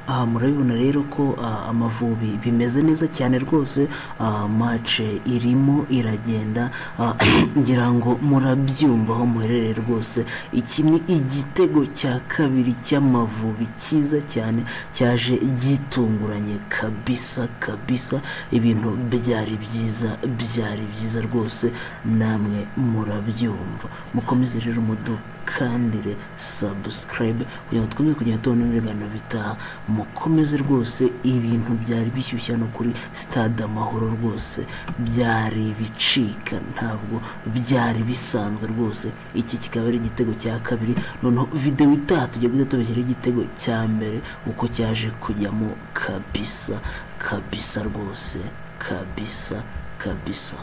Aha murabibona rero ko Amavubi bimeze neza cyane rwose. Match irimo iragenda, ngira ngo murabyumva aho muherereye rwose. Iki ni igitego cya kabiri cy'Amavubi cyiza cyane, cyaje gitunguranye kabisa kabisa. Ibintu byari byiza, byari byiza rwose, namwe murabyumva. Mukomeze rero mudukandire subscribe kugira ngo dukomeze kugenda tubona ibiganiro bitaha. Mukomeze rwose, ibintu byari bishyushye hano kuri Stade Amahoro rwose, byari bicika, ntabwo byari bisanzwe rwose. Iki kikaba ari igitego cya kabiri. Noneho videwo itaha tugiye guhita tubashyiraho igitego cya mbere uko cyaje kujyamo kabisa kabisa rwose, kabisa kabisa.